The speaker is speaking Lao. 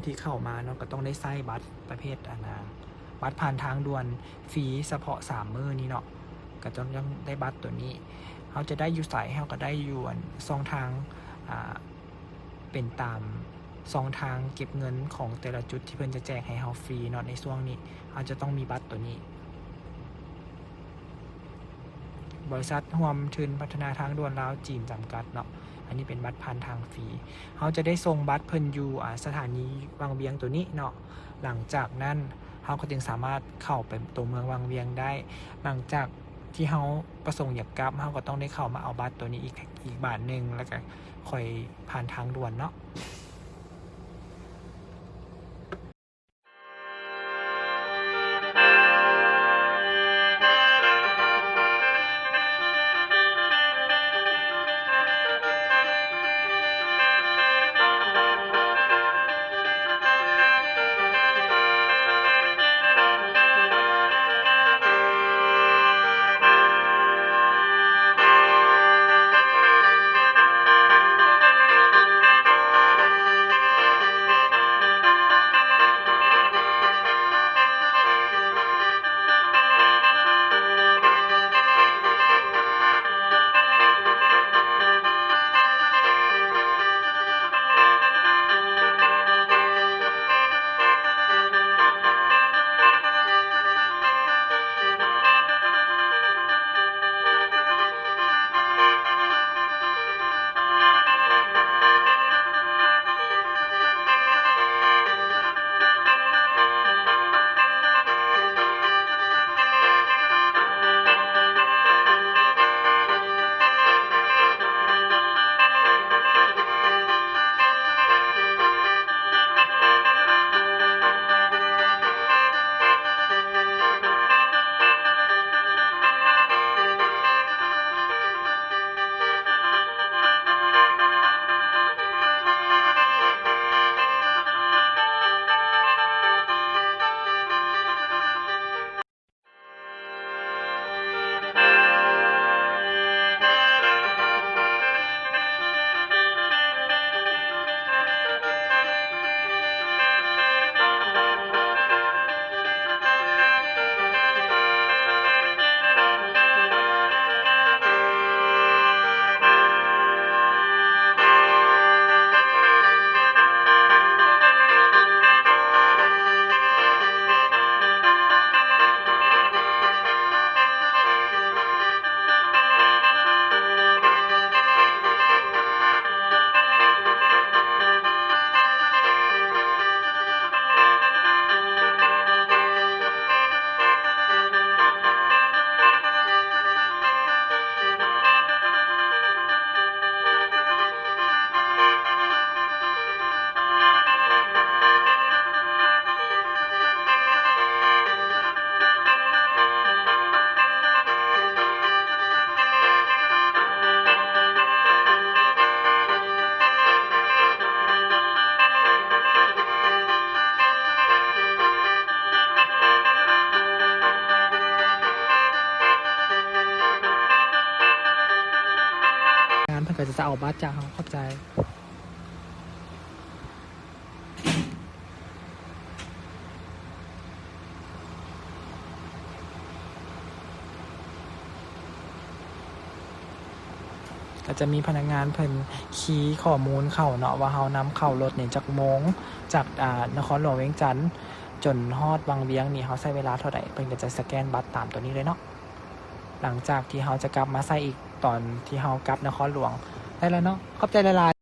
ທີ່ເຂົ້າມາເນາະ ກໍຕ້ອງໄດ້ໃຊ້ບັດປະເພດ ອັນນ່າ ບັດຜ່ານທາງດ່ວນຟຣີສະເພາະສາມມື້ນີ້ເນາະ ກໍຕ້ອງໄດ້ບັດໂຕນີ້. ເຮົາຈະໄດ້ຢູ່ໃສ? ເຮົາກໍໄດ້ຢູ່ ອັນ ຊ່ອງທາງ ອ່າ ເປັນຕາມຊ່ອງທາງເກັບເງິນຂອງແຕ່ລະຈຸດທີ່ເພິ່ນຈະແຈກໃຫ້ເຮົາຟຣີເນາະ. ໃນຊ່ວງນີ້ເຮົາຈະຕ້ອງມີບັດໂຕນີ້ ບໍລິສັດຮ່ວມທຶນພັດທະນາທາງດ່ວນລາວ-ຈີນ ຈຳກັດເນາະ. ອັນນີ້ເປັນບັດຜ່ານທາງຟຣີ. ເຮົາຈະໄດ້ສົ່ງບັດເພິ່ນຢູ່ ອາ ສະຖານີວັງວຽງໂຕນີ້ເນາະ. ຫຼັງຈາກນັ້ນເຮົາກໍຈຶ່ງສາມາດເຂົ້າໄປຕົວເມືອງວັງວຽງໄດ້. ຫຼັງຈາກທີ່ເຮົາປະສົງຢາກກັບ ເຮົາກໍຕ້ອງໄດ້ເຂົ້າມາເອົາບັດໂຕນີ້ອີກ ອີກບາດໜຶ່ງ ແລ້ວກໍຄ່ອຍຜ່ານທາງດ່ວນເນາະ. ງານເພິ່ນກໍຈະເອົາບັດຈາກເຮົາ. ຂອບໃຈ. ກໍຈະມີພະນັກງານເພິ່ນຄີຂໍ້ມູນເຂົ້າເນາະ ວ່າເຮົານຳເຂົ້າລົດນີ້ຈັກໂມງ ຈາກ ອ່າ ນະຄອນຫຼວງວຽງຈັນຈົນຮອດວັງວຽງນີ້ ເຮົາໃຊ້ເວລາເທົ່າໃດ ເພິ່ນກໍຈະສະແກນບັດຕາມໂຕນີ້ເລີຍເນາະ. ຫຼັງຈາກທີ່ເຮົາຈະກັບມາໃຊ້ອີກຕອນທີ່ເຮົາກັບນະຄອນຫຼວງໄດ້ແລ້ວເນາະ. ຂອບໃຈຫຼາຍໆ.